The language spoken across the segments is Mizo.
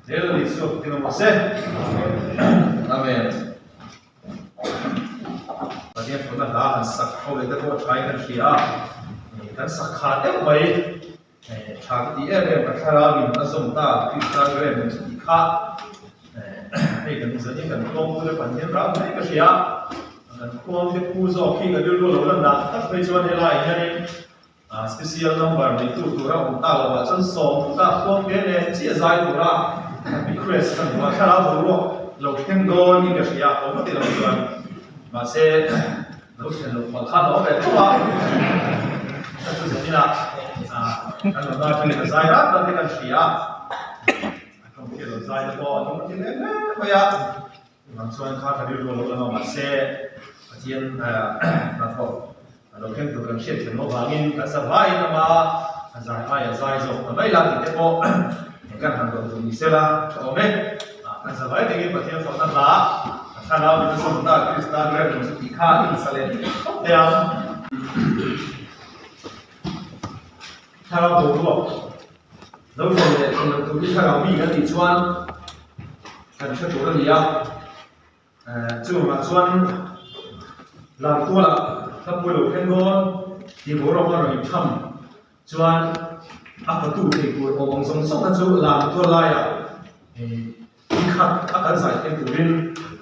Lel Isua fakin awm rawh se. Amen. Pathian thawhna hla han sak ho leh te pawh thain kan hria a, kan sak kha deuh mai tha ka ti em em ka thlarau in a zawm ta Krista rem chu tih kha hei kan zanin kan tawng te Pathian ram mai ka hria kan khuang te phu zawk hi ka rilru lo lan dah tak phei chuan helaiah hianin Special number neitu tura awm ta lo ah chuan sawm ta khuang te nen chiah zai tura request ka hmu a, thlarau boruak lo thleng dawn in ka hria a, awm a ti lo chuan mahse lo thlen loh palh khan a awm ve tho a, ka chu zanin ah kan rawn atangin a zai rat rat te kan hria a, a tawngkeh lo zai te pawh an awm a ti hle hle mai a. Chuvang chuan kha ka rilru a lo lang a, mahse Pathian hnathawk a lo thleng tur kan hriat thiam loh vangin kan sa vaiin ama a zai aia zai zawk ta mai la tih te pawh kan han rawn duh ni sela tha awm e. Kan sa vai tengin Pathian fakna hla a thlarau in a zawm ta Krista rem lo chu tih kha in sa leh tawp teh ang. Thlarau boruak Lo thlen leh thlen loh tur hi thlarau mi kan nih chuan kan hre tur a ni a, chuvangah chuan Lamtualah hlapui lo thleng dawn tih boruak a rawn intham chuan a fatu thei tur awm ang zawng zawng kha chu Lamtual laiah Nikhat a kan zai thei turin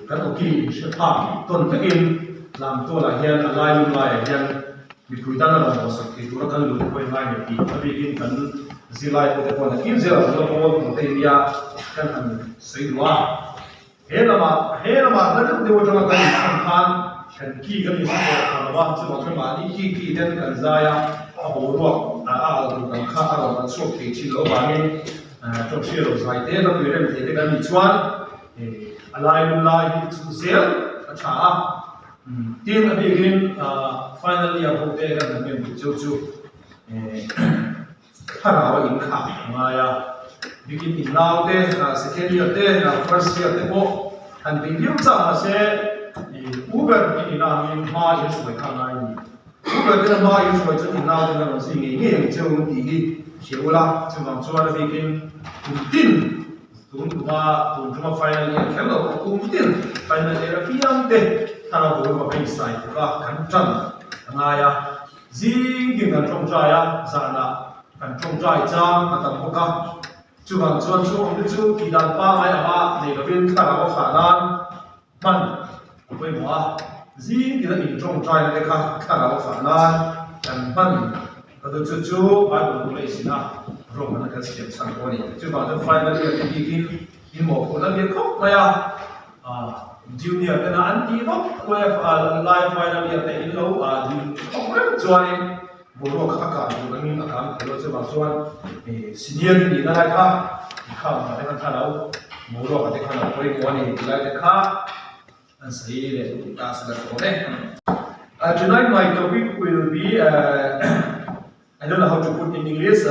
kan awki inhre phak tawn vekin Lamtualah hian a lai lum laiah hian mipui tan a rawn bawhsak thei tura kan lut pawhin ngai nei tih a bikin kan zirlai pawh te pawhin a kim zel ang la pawl tur te nia kan han sawi duh a. He lamah he lamah hla deuh deuh atanga kan inchhan khan kan ki kan inhre pawh tha lo a, chuvang chuan mahni ki ki ten kan zai a, a boruak a al tur kan kha a rawn chhuak thei thin lo avangin Tawhhria lo zai te, hlapui rem thei te kan nih chuan a lai lum lai hi chu zel a tha a. Tin, a bikin final year ho te kan han ngen duh cheu chu thlarau a inkhah a ngai a. Bikin innau te, second year te, first year te pawh han bei viau chak mahse u ber in inangin hma in hruai kha a ngai a ni. Uber te hma in hruai chuan in nau ten a rawn zui ngei ngei ang cheu tih hi hria ula, chuvang chuan a bikin kum tin tun kuma tun tuma final year kher lo pawh kum tin final year apiang te thlarau boruak a insai tuk a kan tan a ngai a, zing tin kan tawngtai a, zanah kan tawngtai chang a tam bawk a, chuvang chuan chu awmte chu tih dan pangai anga nei lovin thlarau a khah nan Hman a pawimawh a, zing tina intawngtaina te kha thlarau fah nan kan hman a duh chu chu Bible bu leh zina ruahmanna kan siam chhan pawh a ni. Chuvang chuan final year te bikin in mawhphurhna lian khawp mai a, junior tena an tih vak lai final year te in lo din khawp reng chuanin boruak kha a kang tur angin a kang thei lo chuvang chuan senior i nihna lai kha inkham ah te khan thlarau boruak ah te khan a pawimawh a ni tih lai te kha an sawi leh duh ta a la tawh e. Tonight my topic will be I don't know how to put in English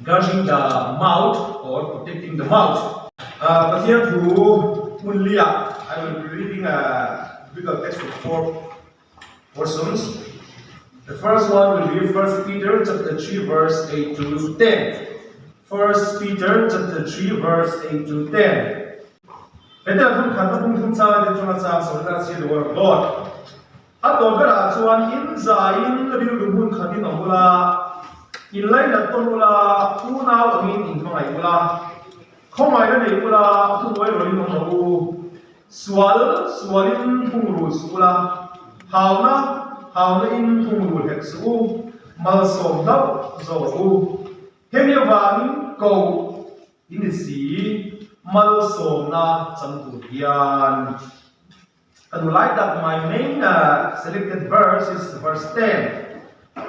guarding the mouth or protecting the mouth. Pathian thu hmun liah I will be reading a biblical text of 4 portions. The first one will be 1 Peter chapter 3 verse 8 to 10. 1 Peter chapter 3 verse 8 to 10. Petera thum khat a pum thum chang in chunga chang sawi ta si the word of God. A tawp berah chuan in zaiin rilru hmun khat in awm ula, in lainat tawn ula, unau angin in hmangaih ula, khawngaihna nei ula, thuhnuai rawlin awm rawh u. Sual sualin thungrul suh ula, hauna hauna-in thungrul hek suh u, malsawm hlauh zawk u. Hemi avangin ko i ni si, malsawmna chang tur hian. Ka duh lai tak my main selected verse is verse 10.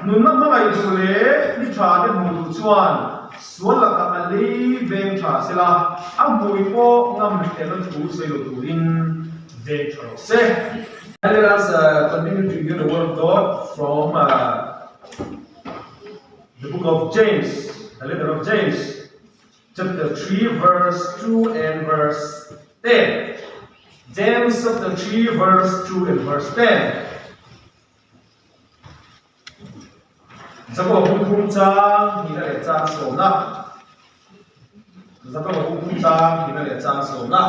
Nunna hmangaih duh leh ni tha te hmuh duh chuan sual lakah a lei veng tha sela, a hmui pawh ngam hlelna thu sawi lo turin veng tha rawh se. Let us continue to hear the word of God from the book of James, the letter of James, chapter 3 verse 2 and verse 10. James chapter 3 verse 2 and verse 10. Jakob hmun thum chang hnihna leh chang sawmna. Zakawa bu chang hina leh chang sawmna.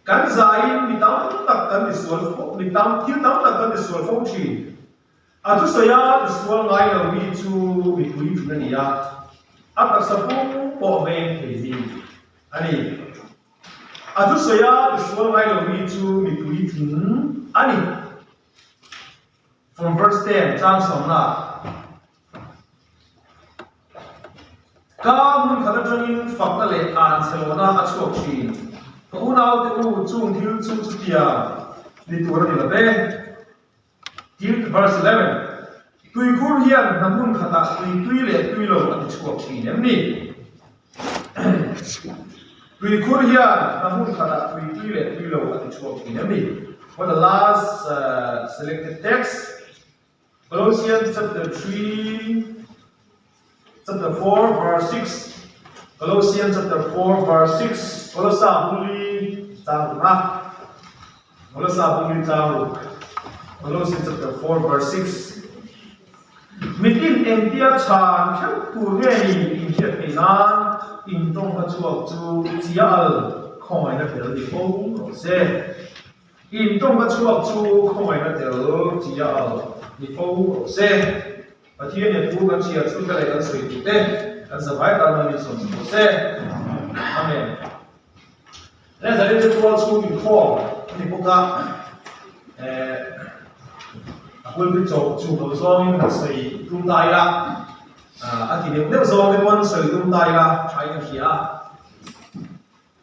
Kan zaiin mi tam tak kan tisual fo, mi tam, thil tam tak kan tisual fo thin. A thusawi a tisual ngai lo mi chu mi puitling a ni a, a taksa pum pawh veng thei mi a ni. A thusawi a tisual ngai lo mi chu mi puitling a ni. From verse 10, chang sawmna. Ka hmun khat atangin fakna leh an chhe lohna a chhuak thin. Ka unaute u, chung thil chu chutiang ni tur a ni lo ve. Tin, verse 11, Tuikhur hian hna hmun khatah tui tui leh tui lo a ti chhuak thin em ni? Tuikhur hian hna hmun khatah tui tui leh tui lo a ti chhuak thin em ni? For the last selected text, Colossians chapter 3, chapter 4, verse 6. Colossians chapter 4, verse 6. Colossa bungli chang ruk a. Colossa bungli chang ruk. Colossians chapter 4, verse 6. Mitin engtia chhan theuh tur nge ni inhriat theih nan in tawngka chhuak chu chia al khawngaihna tel ni fo rawh se. In tawngka chhuak chu khawngaihna tel chi a al ni fo rawh se. Pathian in thu kan chhiar chhun te leh kan sawi duh te kan zavai tan a min sawm rawh se. Amen. He zalin te tual chhung inkhawm a ni bawk a, eh, a pulpit chawp chu lo zawngin han sawi tum ta ila, a ti deuh deuh zawng te pawn sawi tum ta ila tha in a hria a.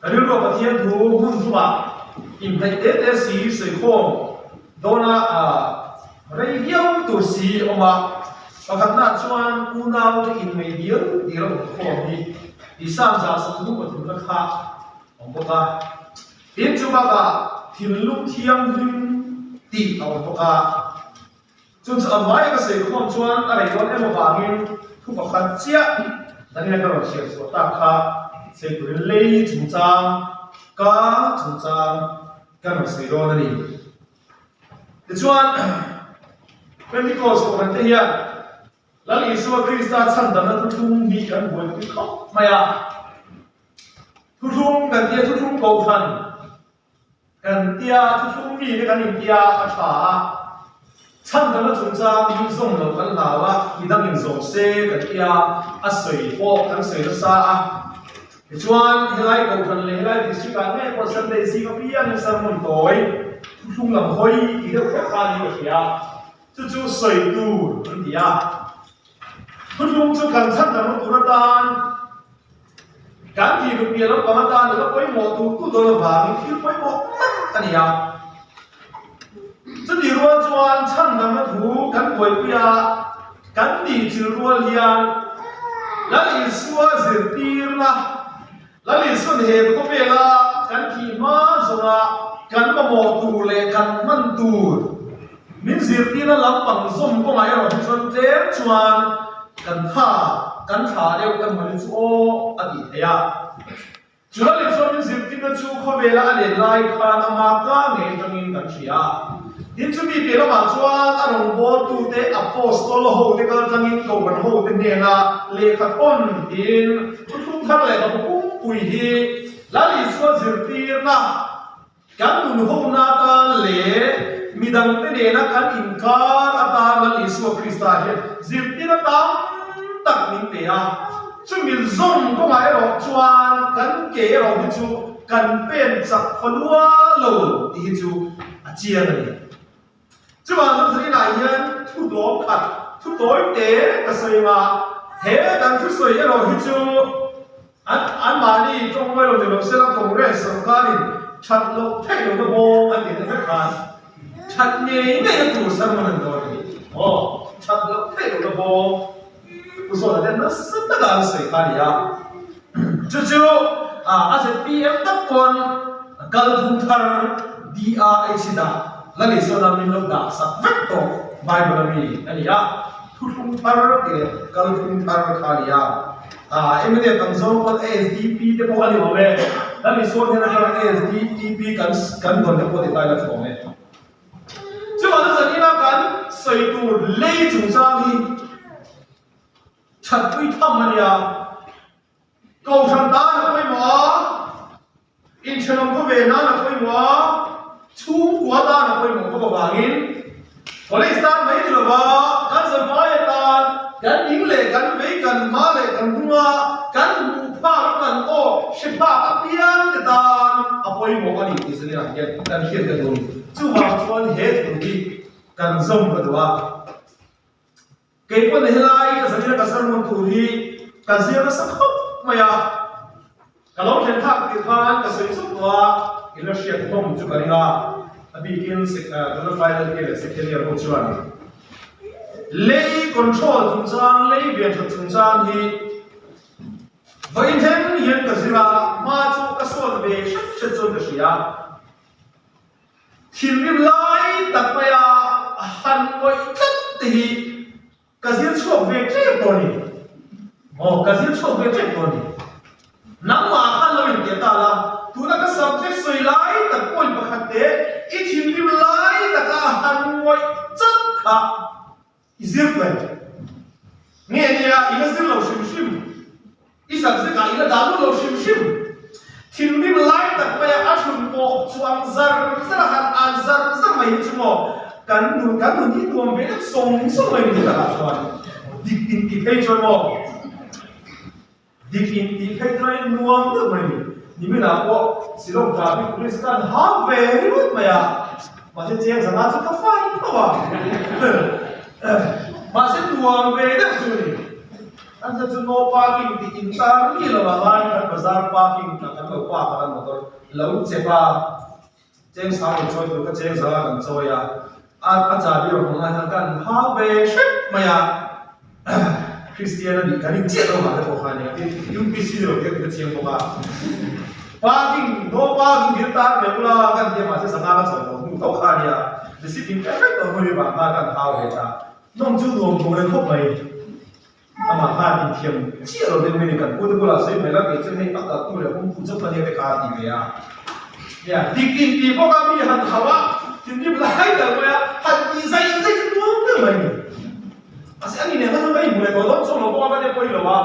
Ka rilruah Pathian thu hmun thumah inhnaih te te si sawikhawm dawna rei viau tur si a awm a. Pakhatnaah chuan unaute inngaih dial dial a awm khawm hi tih sam zah 23 na kha a awm bawk a. Tin, chu bakah thinlung thianghlim tih a awm bawk a. Chu chu a hmaia ka sawi khawm chuan a rei dawn em avangin thu pakhat chiah Daniel ka rawn chhiar chhuah tak kha sawi turin lei chungchang ka chungchang ka rawn sawi dawn a ni. Tichuan Pentecost kohhran te hian Lal Isua Krista chhandamna thuthlung hi kan buaipui khawp mai a. Thuthlung kan tia thuthlung kohhran Kan tia thuthlung mi te kan intia a tha a, chhandamna chungchang hi zawm loh kan hlau a, midang in zawm se kan tia a sawi pawh kan sawi nasa a. Tichuan helai kohhran leh helai district ah ngei pawh Sunday zing apiangin sermon tawi thuthlung lam hawi tih deuh hlek kha niin ka hria. Chu chu sawi tur an ti a. Thuthlung chu kan chhandamna tur atan Kan tih ruk piah lampang atan a la pawimawh tur tu dawn avangin thil pawimawh tak a ni a. Chutih rual chuan chhandamna thu kan buaipui a, kan nih chil rual hian Lal Isua zirtirna, Lal Isuan he khawvela kan thih hma zawnga kan mamawh tur leh kan hman tur min zirtirna lampang zawm kawngah erawh hi chuan tlem chuan kan tha kan thla deuh emaw ni chu aw a tih theih a. Chu lal in chuan min zirtirna chu khawvela a len lai khan ama ka ngei atangin kan hria a. Tin chumi piah lamah chuan a rawngbawltute Apostol ho te kal tlangin Kohhran ho te hnena lehkha thawn tiin thuthlung thar leh ka pumpui hi Lal Isua zirtirna Kan nun hona atan leh midangte nena kan inkar atan Lal Isua Krista hian zirtirna tam tak min pe a. Chumi zawm kawngah erawh chuan kan ke erawh hi chu kan pen chak fa lua lo tih hi chu a chiang a ni. Chuvang chuan zaninah hian thu dawm khat, thu tawi te ka sawi anga he kan thusawi erawh hi chu An anmahni tawng mai lo ni lo sela Congress sorkarin that loh theih lohna bawng an tih vek khan that ngei ngeina tur sermon an dawn a ni. Aw, that loh theih lohna bawng Pu Sawta ten nasa taka an sawi kha a ni a. Chu chu a zpm tak pawn kalphung thar DRH dah Lalisawna min lo dah sak vek tawh Bible a mi a ni a. Thuthlung thar tih leh kalphung thar kha a ni a. Mnf kan zawng pawn ASDP te pawh a ni awm e. Kan insawn hian atanga ASDP kan kan dawn te pawh ti ta ila tha awm e. Chuvang chu zanina kan sawi tur lei chungchang hi thatpui tham a nia. Kohhran tan a pawimawh a, inthenawm khawvel nan a pawimawh a, chhungkua tan a pawimawh bawk avangin College tan mai ni lova kan zavai atan kan ning leh kan vei kan hma leh kan hnunga kan hmuh phak a kan aw hre phak apiang te tan a pawimawh a ni tih zaninah hian kan hriat ka duh a ni. Chuvang chuan he thu hi kan zawm ka duh a. Kei pawn helai ka zanina ka sermon tur hi ka zir nasa khawp mai a, ka lo thlen thlak tih khan ka sawi chauh tawh a, i la hriat hlawm chu ka ring a, a bikin tuna final year leh second year ho chuan lei control chungchang, lei ve that chungchang hi vawiin thleng hian ka zir a, hma chu ka sawn ve hret hret chuan ka hria. Thinrim lai tak maia han ngawih tlat te hi ka zir chhuak ve tep tawh a ni. Aw, ka zir chhuak ve tep tawh a ni. Nangmah khan lo intiah ta la, tuna ka subject sawi lai tak point pakhat te i thinrim lai taka han ngawih chat kha I zir tawh em? Nge nia i la zir lo hrim hrim? I subject ah i la dah lut lo hrim hrim? Thinrim lai tak maia a thlun pawh chuang zar zar a han an zar zar mai hi chu maw kan nun kan nun hi nuam ve deuh sawng sawng mai ni takah chuan dik in ti phei chuan maw Dik in tih phei chuan nuam deuh mai ni. Niminah pawh Shillong traffic police khan hau ve ringawt mai a, mahse cheng zanga chu ka fai tho a. Mahse nuam ve deuh chu ni. An zet chu no parking tih in tar mi lo ah khan kan bazar parking ah kan lo park a kan motor lo chep a, cheng sang in chawi tur kha cheng zanga kan chawi a, a chahbi rawn hmang lai khan kan hau ve hrep mai a. Kristian a nih kan in chiah lo mah te pawh kha a nia tin UPC ni lo te ka chiang bawk a parking no parking dil tan ve ula kan tia mahse sangha ka chawi tawh hnu tho kha a nia receipt in pek vek tawh hnu hi vang kha kan hau ve ta nawm chu nuam duh reng khawp mai amah khan inthiam chiah lo deuh mai ni kan pu te bulah sawi mai la kei chu hei a kalh tu leh hum tu chauh ka nia te kha a ti ve a nia dik in ti bawk a mi han hau a thinrim lai tak mai a han ti zai zai chu nuam deuh mai ni. Mahse ani nen khan ka inhmu leh tawh dawn chuang lo bawk a, ka nia pawi lo a.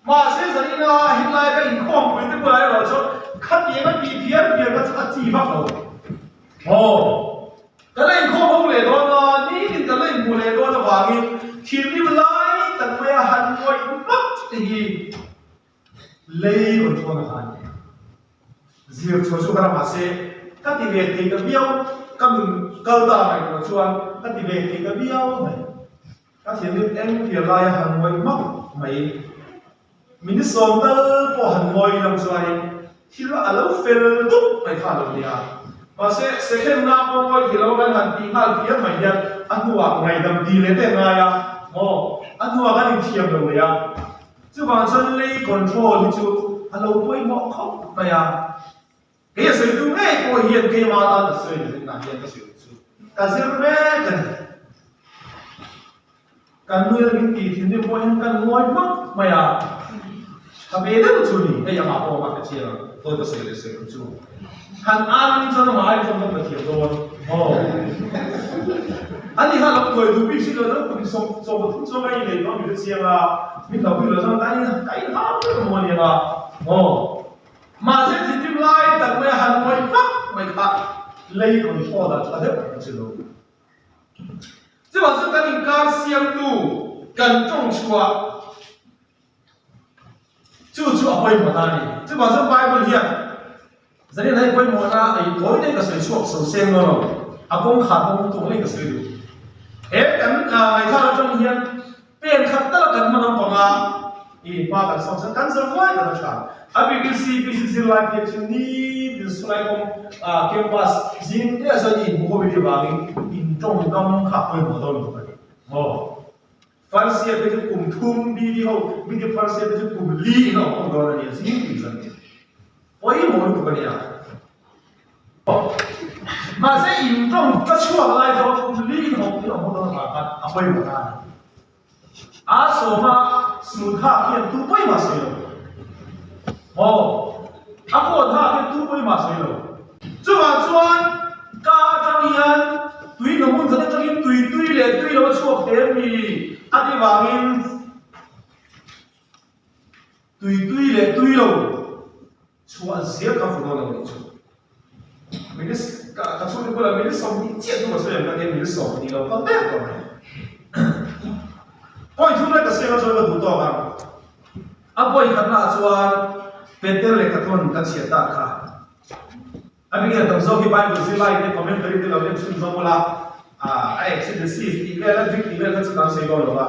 Mahse zanina helai ka inkhawmpui te bulah erawh chuan khatiang a tih phiar phiar kha chu a chi vak lo. Aw, ka la inkhawm ho leh dawn a, nitin ka la inhmu leh dawn avangin thinrim lai tak maia han ngawih vak te hi lei rawn chuan a han zir chhuah chu ka ram mahse ka ti ve thei ta viau ka nun kal ta ngaihtuah chuan ka ti ve thei ta viau mai ka thianghlim eng pian laia han ngawih hmak mai min sawm tal pawh han ngawi lam chuanin thil a lo fel dup mai kha a lo nia mahse second na pawh ngawi thei lo kan han tih nghal phian mai hian a hnuah ngaihdam ti leh te ngai a maw a hnuah kan inthiam lo leh a. Chuvang chuan lei control hi chu a lo pawimawh khawp mai a, kei a sawitu ngei pawh hian keimah tan a sawi leh hnenah hian ka sawi chu ka zir mek a ni. Kan nui a min tih thinrim pawh hian kan ngawi hmak mai a, tha ve deuh chu ni, hei amah pawh amah ka chiang ang, dawt a sawi leh sawi loh chu. Han an ning chuan amah ai chuan kan va thiam dawn maw? Ani kha lo tuai duh bik si lo chuan kum 33 chuan ka inei tawh a mi te chiang a, min lo bik lo chuan ka in ka in hau vek maw aniang a maw? Mahse thinrim lai tak mai a han ngawih vak mai kha lei control ah tha deuh ang chu lo. Chuvang chuan kan inkar siamtu kan tawng chhuah. Chu chu a pawimawh ta a ni. Chuvang chuan Bible hian zanin hei pawimawhna ei tawi daih ka sawi chhuak so seng dawn lo, a kawngkhar pawh tung daih ka sawi duh. He kan ngaihthlak atang hian pen khat tal a kan hman ang panga i hma kan sawn chuan kan zawr ruai kan a tha. A bikin CPC zirlai phei chu nitin sulai kawng campus zing te ah chuan i inhmu ho i vangin intawngkam kha a pawimawh dawn lutuk a ni. Maw? Farsia te chu kum thum BD ho BD Farsia te chu kum li in a awm awm dawn a nia zing tih zan pawimawh lutuk a nia. Mahse in tawng ka chhuak lai chuan kum li in awm in awm awm dawn avang khan a pawimawh ta a ni. A sawma sut hak hian tu pawimah sawi lo. Aw a coat hak hian tu pawimah sawi lo. Chuvang chuan ka atang hian tui no hmun khat atangin tui tui leh tui lo a chhuak hle mi a ti vangin. Tui tui leh tui lo chhuah zel kha fu dawn lo nih chu. Minute ka ka chhungte bulah minute 20 chiah chu ka sawi ang ka tia minute 20 lo kal der tawh mai. Point thum leh ka siam a chuan ka duh tawk ang. A point khatna ah chuan Peter lehkha thawn kan chhiat tak kha. A bik in a tam zawk hi Bible zirlai te commentary te lo en chhun zawk ula a exegesis tih vel a Greek tih vel kha chu kan sawi dawn lo va.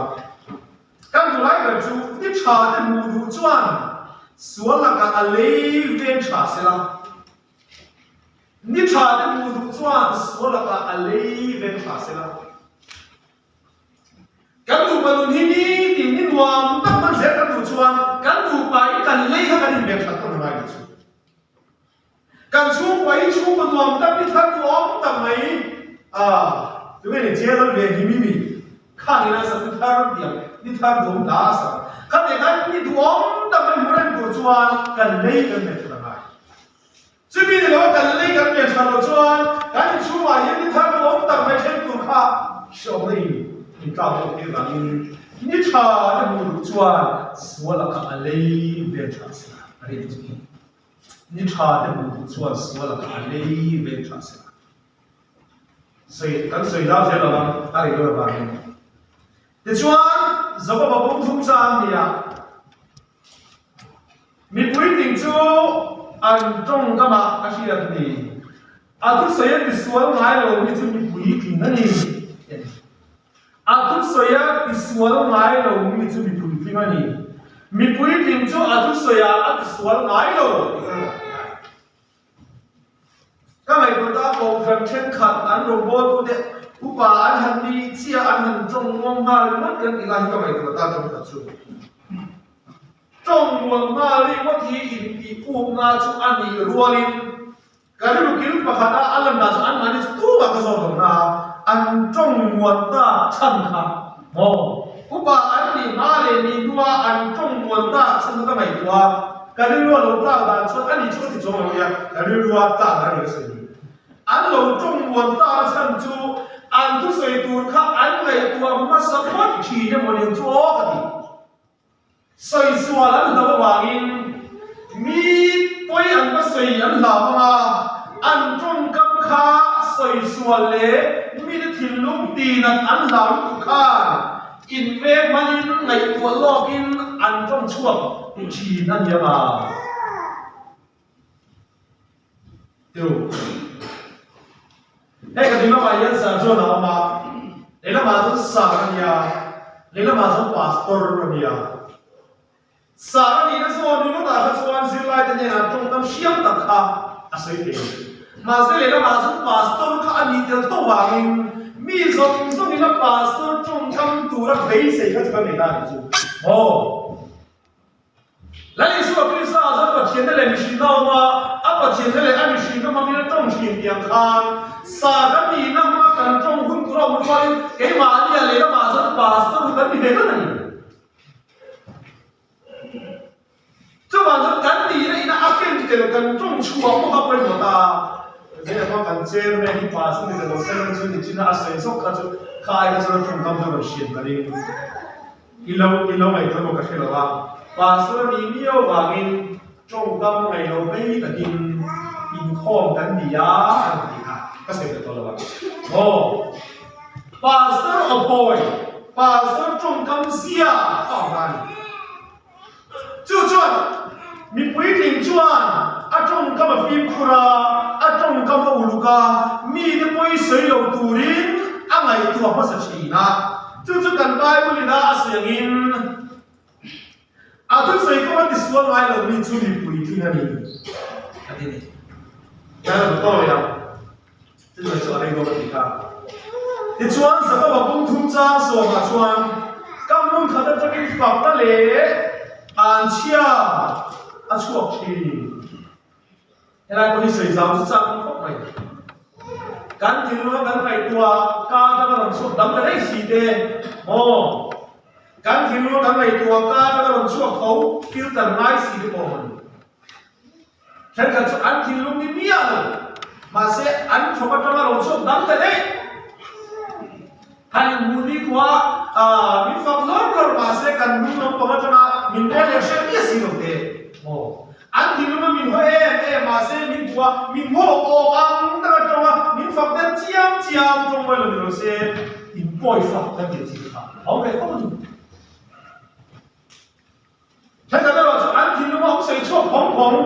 Kan duh lai ber chu ni tha te hmuh duh chuan sual lakah a lei veng tha sela. Ni tha te hmuh duh chuan sual lakah a lei veng tha sela. Kan nupa nun hi nitin ni nuam tak hman zel kan duh chuan kan nupa in kan lei kha kan inven that tawn a ngai tih chu. Kan chhungkua hi chhungkaw nuam tak ni thar duhawm tak mai a, tunge ni General ve hi mimi khan ina sak ni thar tiang ni thar duhawm hla a sak kha teh khan ni duhawm tak mai hmu reng tur chuan kan lei kan ve that a ngai. Chumi ni lo kan lei kan ve that loh chuan kan inchhungah hian ni thar duhawm tak mai thleng tur kha hreawmna in intlak deuh tir vangin ni tha te hmuh duh chuan sual lakah a lei ve tha a si a rin chu. Ni tha te hmuh duh chuan sual a kha a lei veng tha se la. Sawi kan sawi zau zel lo ang a rei dawn avangin. Tichuan Jakoba pum thum chang nia mipui ting chu an tawngkamah a hriat ni. A thusawi a tisual ngai lo mi chu mipui tling a ni. A thusawi a tisual ngai lo mi chu mi puitling a ni. Mi puitling chu a thusawi ah a tisual ngai lo tih ka hriat ngai. Ka ngaihtuah ta kohhran thenkhat an rawngbawltute upa an han ni chiah an han tawng muang nghal ringawt kan tih lai hi ka ngaihtuah ta thenkhat chu. Tawng muang nghal ringawt hi intih upna chu a nih rualin Ka rilru kil pakhat a, a lan dah chu anmahni chu tumah ka zawt lo na a, an tawng muan ta chhan kha maw? Upa an nih hma leh nih hnua an tawng muan ta chhan kha ka ngaihtuah a, ka rilru a lo tlak dan chuan ani chu ka ti chuang lo nia, ka rilru a tlak dan a ni ka sawi ni. An lo tawng muan ta na chhan chu an thusawi tur kha an ngaihtuah hmasa phawt thin emaw nen chu aw ka ti. Sawi sual an hlauh avangin mi pawi an va sawi an hlau ang a, an tawngkam kha sawi sual leh mite thinlung tinat an hlau lutuk khan inveng hmanin ngaihtuah lawkin an tawng chhuak thin a ni ang a. Teu. Hei ka ding lamah hian Sergeon a awm a, lehlamah chuan Sir a nia, lehlamah chuan Pastor a nia. Sir a nihna zawn ringawtah kha chuan zirlaite hnenah tawngkam hriam tak kha a sawi thei. Mahse lehlamah chuan Pastor kha a nih tel tho vangin mi zawng zawngin a Pastor tawngkam tura beisei kha chu kan nei ta a nih chu. Maw? Lal Isua Krista ah chuan Pathianna leh mihrinna a awm a, a Pathianna leh a mihrinna hmangin a tawng thin tih ang khan sa kan nihna hmanga kan tawng hun tur a awm rualin keimahni ah lehlamah chuan Pastor kan ni ve tlat a ni. Chuvang chuan kan nihna ina a ken tel kan tawng chhuah pawh kha pawimawh ta a. Zai hma kan chairman hi Pastor ni ta lo se chu nichina a sawi zawk kha chu kha ai kha chuan a tawngkam chu a rawn hriat ka ring. I lo i lo ngaihtuah emaw ka hre lo a, Pastor a nih miau vangin tawngkam ngaih lo mai takin inkhawm kan ni a a rawn ti kha ka sawi ta tawh lo a. Maw? Pastor aw pawi, Pastor tawngkam zia kha awm ta a ni. Chu chuan mi puitling chuan a tawngkam a fimkhur a, a tawngkam a uluk a, mite pawi sawi lo turin a ngaihtuah hmasa thin a. Chu chu kan Bible ina a sawi angin, A thusawi kawng a tisual ngai lo mi chu mi puitling a ni, a ti a ni. Bible tawk leh ang. Chutiang chu a rei dawn a ti kha. Tichuan Jakoba pum thum chang sawmah chuan ka hmun khat atangin fakna leh anchhia a chhuak thin. Helai pawh hi sawi zau chu chak ang khawp mai. Kan thinlunga kan ngaihtuah ka atanga rawn chhuak dang ta daih si te maw? Kan thinlunga kan ngaihtuah ka atanga rawn chhuak tho filter ngai si te pawh a ni. Thenkhat chu an thinlung ni miah lo, mahse an thawk atanga lo chhuak dang ta daih. Han inhmuh ni khua ah min fak lawr lawr mahse kan hnung lampang atanga min rel leh hreh miah si lo te maw? An thinlung a min haw em em mahse min hmu a, min haw awk ang tak a tawng a, min fak der chiam chiam tawng mai lo ni lo se, in pawi fak kan tih chi kha a awm ve khawp a ni. Thenkhat erawh chu an thinlung a awm sawi chhuak phawng phawng,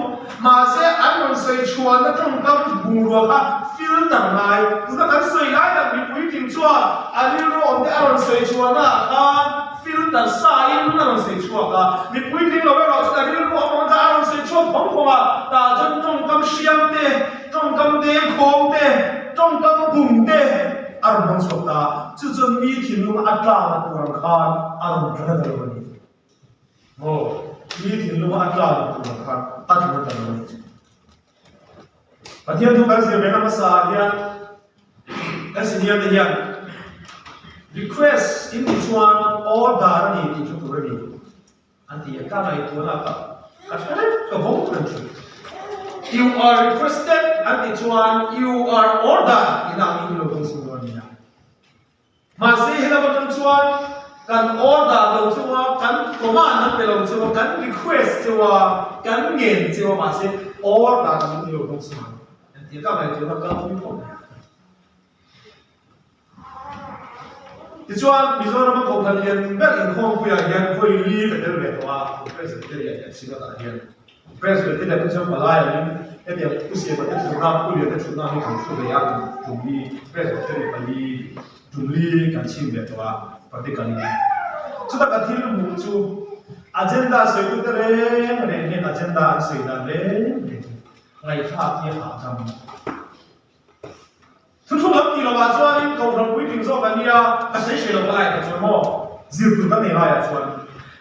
mahse an rawn sawi chhuahna tawngkam bungrua kha filter ngai. Tuna kan sawi lai tak mipui tling chuan a rilru awmte a rawn sawi chhuahna ah khan filter sa in a rawn sawi chhuak a, mipui tling lo erawh chuan a rilru awm ang kha a rawn sawi chhuak phawng phawng a, tah chuan tawngkam hriam te, tawngkam dengkhawng te, tawngkam bung te a rawn hmang chhuak ta. Chu chuan mi thinlung a tlana tur ang khan a rawn tla ta lo a ni. Maw? Mi thinlunga a tla lo tur ang khan a tla ta lo a ni. Pathian thu kan zir ve na hmasa ah hian kan senior te hian request in tih chuan order a ni tih thu tur a ni an ti a, ka ngaihtuahna ka ka hre reng ka vawng reng thin. You are requested an tih chuan you are ordered tihna angin i lo dawng sin dawn a nia. Mahse helama tang chuan kan order lo cheu a, kan command an pe lo cheu a, kan request cheu a, kan ngen cheu a mahse order min ti lo bawk si ang. Engtia ka ngaihtuahna kal pui khawp mai. Tichuan Mizorama Kohhran lian ber inkhawmpuiah hian vawi li ka tel ve tawh a, Presbyterian hian Synod ah hian. Presbyterian te chuan palai angin hetiang Pu Siama te thutna, Pu Lian te thutna hi kan thu ve a, tum li Presbyterian pali tum li kan chhim ve tawh a, practically. Chuta ka thil hmuh chu agenda sawitute reng reng hian agenda an sawi dan reng reng ngaihthlak hi a hahdam. Thuthlung lam tih lovah chuanin Kohhran puitling zawk an nia, ka sawi hreh lo ka lai ta chuan maw? Zir tur ka nei laiah chuan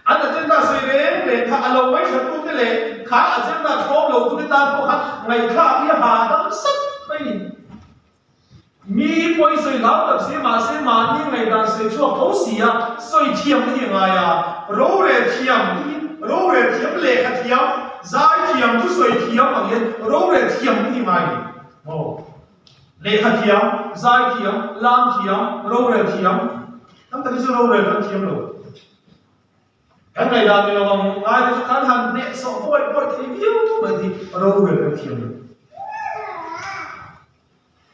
an agenda sawi reng reng kha a lo ngaihthlatute leh kha agenda thlawm lotute tan pawh khan ngaihthlak hi a hahdam sat mai ni. Mi pawi sawi hlau tak si mahse mahni ngaihdan sawi chhuak tho si a, sawi thiam te hi a ngai a, rorel thiam te hi rorel thiam lehkha thiam, zai thiam, thusawi thiam ang hian rorel thiam te hi a ngai ni maw? Lehkha thiam, zai thiam, lam thiam, rorel thiam, tam tak hi chu rorel kan thiam lo. Kan ngaihdan ni lo ang ngai te chu kan han hnehsawh buaih buaih thei viau mai hi rorel kan thiam lo.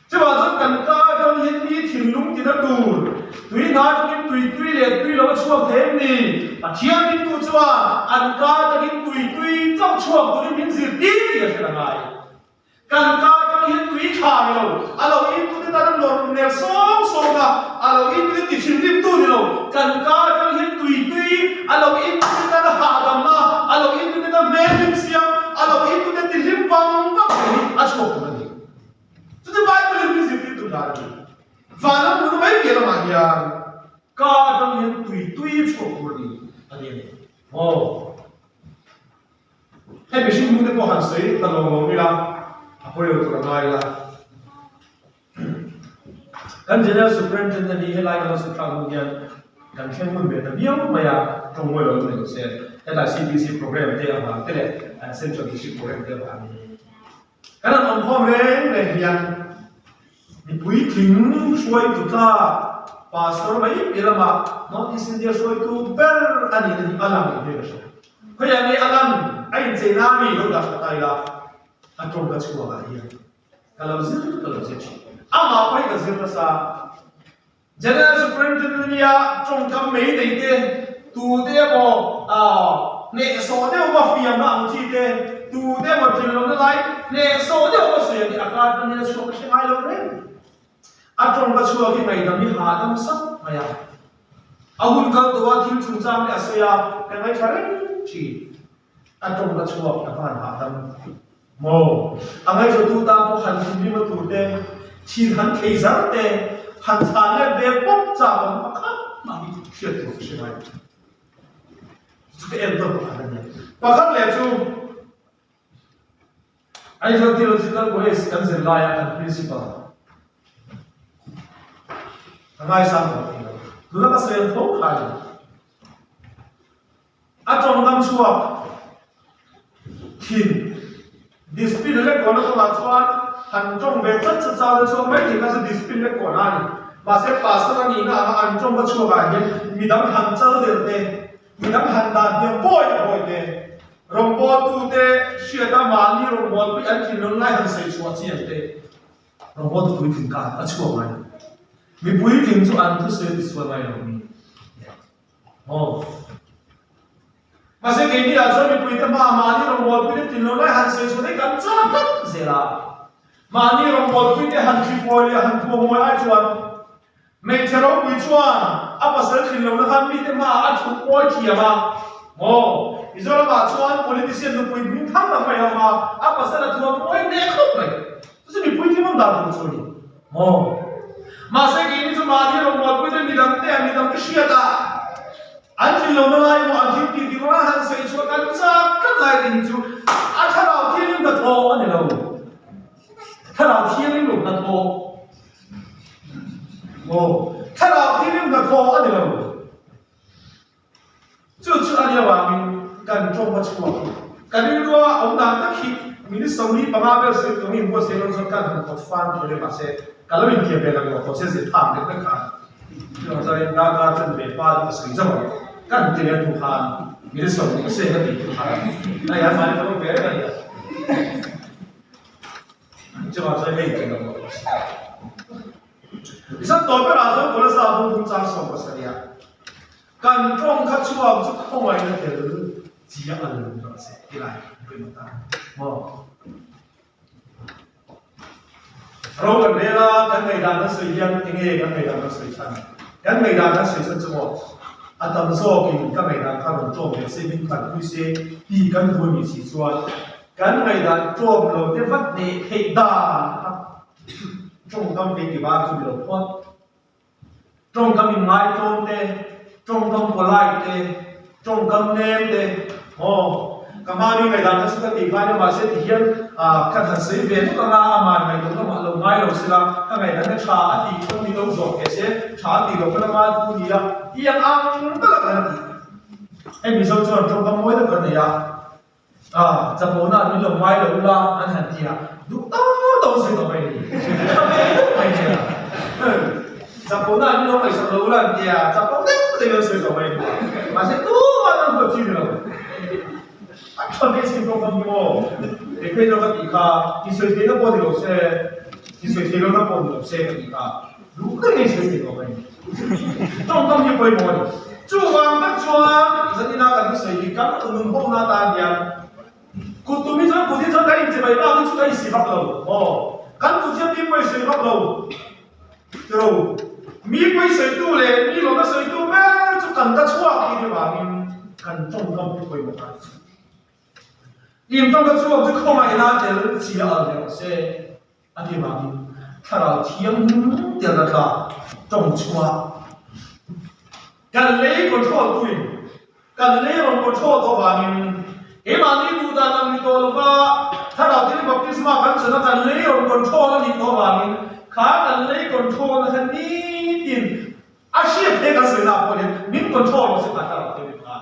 Chuvang chuan kan ka atang hian mi thinlung tina tur, tui hna atangin tui tui leh tui lo a chhuak thei em ni? Pathian ringtu chuan an ka atangin tui tui chauh chhuak turin min zirtir tih a hre la ngai. Kan kar atang hian tui tha ni lo, a lo intute tan a nawrh ner sawng sawng a, a lo intute ti thinrimtu ni lo, kan kar atang hian tui tui, a lo intute tan a hahdam a, a lo intute tan hmelhlim siam, a lo intute ti hlim vang vang thei hi a chhuak tur a ni. Chuti Bible in min zirtir tur dan a ni. Van a hmuhna mai piah lamah hian kar atang hian tui tui a chhuak tur a ni a ti a ni. Aw. Hei mihring hnute pawh han sawi ta lo lo ila, a pawi lo tur a ngai ila. Kan General Superintendent hi helai kan lo sawi thlak hnu hian kan thleng hmun ve ta viau mai a, tawng mawi lo ni lo se, hetlai CBC program te avang te leh Central District program te avangin kan han awm khawm reng reng hian Mipui tling hruaitu tlak Pastor mai piah lamah North East India hruaitu ber a nihna hi a lang in ka hria. Khawiah nge a lan? A inchei na mi lo dah ta ila a tawng ka chhuak ah hian ka lo zir ka lo zir thin. Amah pawh hi ka zir nasa. General Superintendent nia tawngkam mai nei te, tute emaw hnehsawh deuh va fiamna ang chi te, tute emaw tlin lohna lai hnehsawh deuh va sawi ang hi a kar tan hian a chhuak ka hre ngai lo reng. A tawng ka chhuak hi ngaihdam hi hahdam sak mai a. A hun kal tawh a thil chungchang te a sawi a, ka ngaithla reng thin. A tawng ka chhuak ka van hahdam maw? A ngaihtuahtu tan pawh han thinrim a tur te, thin han thei zar te, han chhan let ve pawp chak ang pakhat mah hi hriat tur ka hre ngai lo. Chu ka entawn pakhat a nia. Pakhat leh chu Aizawl Theological College kan zir laia kan Principal ka ngaisang tawh thei lo. Tuna ka sawi ang tho kha a ni. A tawngkam chhuak thin. Discipline lek kawhna kawngah chuan han tawng ve chat chat chau te chuan mai thei kha chu discipline lek kawhna a ni. Mahse pastor a nihna anga an tawngka chhuakah hian midang han chal der te. Midang han dan hian bawi bawi te, rawngbawltute hriata mahni rawngbawlpui an thinlung lai han sawi chhuah chiang te, rawngbawltu puitling kha a chhuak ngai lo. Mi puitling chu an thusawi ti sual ngai lo mi maw? Mahse keini ah chuan mipuite hmaah mahni rawngbawlpui te thinlung lai han sawi chhuah hi kan chak tlat zel a. Mahni rawngbawlpui te han thipuai leh han thuammawi ai chuan Hmeichhe ropui chuan a pasal thlin lohna khan mite hmaah a thup mawi thiam a, maw? Mizoramah chuan politician nupui hming thang tak mai a awm a, a pasal a thuam mawi hle khawp mai. Chu chu mipui thil awm dan tur chu a ni, maw? Mahse keini chu mahni rawngbawlpui te midang te ah midang te hriat a, an thlin lohna lai emaw an thil tih dik anga han sawi chhuah kan chak tlat lai te hi chu a thlarau thianghlim hnathawh a ni lo. Thlarau thianghlim lo hnathawh. Maw? Thlarau thianghlim hnathawh a ni lo. Chu chu a nia vangin kan tawng a chhuak. Kan rilrua awm dan tak hi minute 45 vel sawi tawng in buatsaih lo chuan kan han kawt fan tur e mahse ka lo intiam ve lang lo tawh se zir phak lek lek khan chuvang chuanin darkar chen ve pa chu ka sawi zauh ang kan ti leh hnu khan minute 20 seng a tih chu khan hei an mahni ka lo ve reng a nia. Chuvang chuan hei kan lo ngaihtuah si a. Tichuan tawh berah chuan Kolasa bung thum chang 17 ah kan tawng kha chhuak chu khawngaihna tel chi a al rawh se ti lai an pawimawh ta maw. Ro kan rel a, kan ngaihdan kan sawi hian enge kan ngaihdan kan sawi chhan? Kan ngaihdan kan sawi chhan chu maw a tam zawkin ka ngaihdan kha rawn tlawm ve se, min tanpui se ti kan duh a nih si chuan Kan ngaihdan tlawm lo te vat leh theih dan kha tawngkam ve ti var chu ni lo phawt. Tawngkam in ngaitlawm te, tawngkam polite te, tawngkam nem te, aw ka hma mi ngaihdan kha chu ka tih ngai lo mahse ti hian ah ka han sawi ve nawk anga aman ngaihdan lamah lo ngai lo sela ka ngaihdan hi tha a tih chuan mi lo zawk ve se, tha a tih loh khan ama thu nia tiang ang tak a kan ti. Hei Mizo chuan tawngkam mawi tak kan nei a. A, chapona min lo ngai lo ula an han ti a, duh tawk tawk zui tawh mai ni. Tha ve deuh mai ni a. Chapona min lo ngaihsak lo ula an ti a, chapo deuh deuh an sawi tawh mai ni. Mahse tumah an huat chi ni lo. A tha ve sin tawk ang hi maw? Kei phei zawk ka tih kha, i sawi theihna pawh ni lo se, i sawi theih lohna pawh ni lo se ka tih kha, duh deuhin i sawi thei tawh mai ni. Tawngkam hi pawimawh a ni. Chuvang tak chuan zanina kan thusawi hi kan nun hawkna atan hian kut tum hi chuan kut hi chuan kan inchibai bak hi chu kan insi vak lo aw. Kan kut hian mi pawi sawi vak lo tiro. Mi pawi sawitu leh mi lawmna sawitu ber chu kan ka chhuak tih ni vangin kan tawngkam hi pawimawh ta ni chu. In tawngka chhuak chu khawngaihna tel chhia al rawh se. A ti vangin Thlarau Thianghlim telna tla tawng chhuah kan lei control tuin kan lei rawn control tawh vangin keimahni duh dan ang ni tawh lova Thlarau Thianghlim baptisma kan chana kan lei rawn control a nih tawh vangin kha kan lei control na kha nitin a hriat theih kan sawi na pawh hian min control rawh se kha Thlarau Thianghlim khan.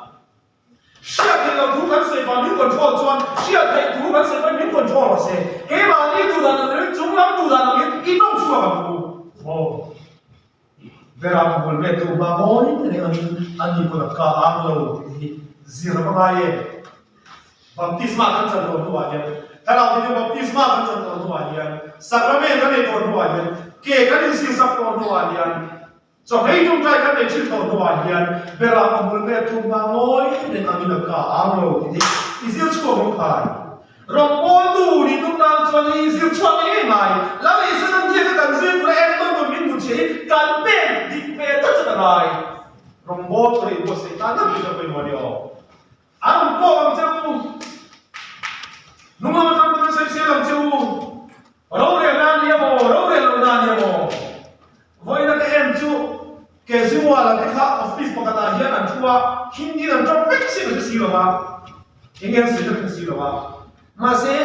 Hriat theih loh thu kan sawi pah min control chuan hriat theih thu kan sawi pah min control rawh se. Keimahni duh dan ang ringin chung lam duh dan angin i tawng chhuak ang u. Maw? Berah ka bul ve tu hma ngawi reng angin an ni pawn a ka ang lo tih hi zir a va ngai em? Baptisma kan chan tawh hnuah hian Thlarau Thianghlim baptisma kan chan tawh hnuah hian Sacrament kan nei tawh hnuah hian ke kan insilsak tawh hnuah hian Chawhmei tawngtai kan nei thin tawh hnuah hian berah a hmul ve thum hma ngawi reng angin a ka ang lo tih hi i zir chhuak ang khai. Rawngbawltu nih tum nan chuan i zir chhuak ngei ngei ngai. Lal Isua nan biak a kan zir tura enkawl tur min hmu chhe hi kan pek dik ve tlat chu ka ngai. Rawngbawltu leh inbuatsaih tan tak hi ka pawimawh a ni aw. An pawh ang che u. Nunglam atang pawn an sawisel ang che u. Rorel na a ni emaw, rorel lo na a ni emaw. Vawiina ka en chu Kejriwal-a te kha office pakhatah hian an thu a, Hindi an tawp vek si ka hre si lo va, eng nge an sawi ka hre si lo va. Mahse,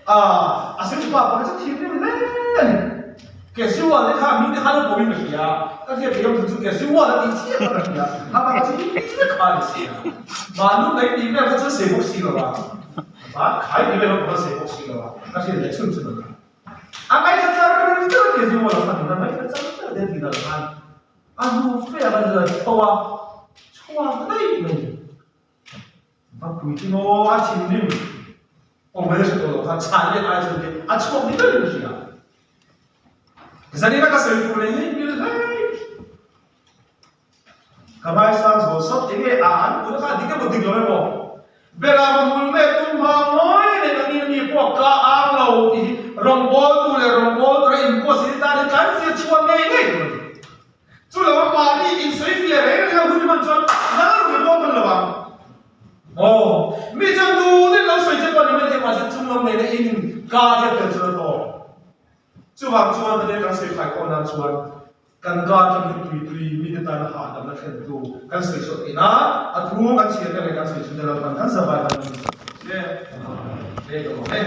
a sawitu pa pakhat chu thinrim hle a ni. Kejriwal te kha mite kha lo koin ka hria, ka hriat theih awm chu Kejriwal a tih chiah kha ka hria, a pakhat chu Hindi vek kha a ni si a. Mahni mai tih vel kha chu a sawi bawk si lo va. Van khai ti vel awm a sawi bawk si lo a, ka hriat leh chhun chhun a ni. A ngaithla char char Kejriwal a khan in a ngaithla char char te tih dan khan a hnu fe a va zir tho a, chhuak daih mai. Va puitling aw a thinrim awm mai hre tawh lo kha chhan let ai chuan a chhuak ni ber in hria. Zanina ka sawi tur leh hei mil hlei ka ngaisang zawl sawt enge a an puhna kha dik emaw dik lo emaw bera va hmul ve tum hma ngawi reng a ni a ni pawh ka ang lo tih hi rawngbawltu leh rawngbawltu a inbuatsaih te tan hi kan zir chhuah ngei ngei tur a ni. Chu lo a mahni insawi fiah reng reng a hun hman chuan lal rui pawh hman lo ang. Aw, mi chuan duh in lo sawi che pawh ni mai thei mahse chung lam nena in in ka te fel chuan a tawk. Chuvang chuan hade kan sawi fai khawh nan chuan kan ka atang hi tui tui mite tana hahdamna thlentu kan sawi chhuah theih nan a thu kan chhiar te leh kan sawi chhun te lalpan kan zavai kan lo insawi chhuah che. Amen.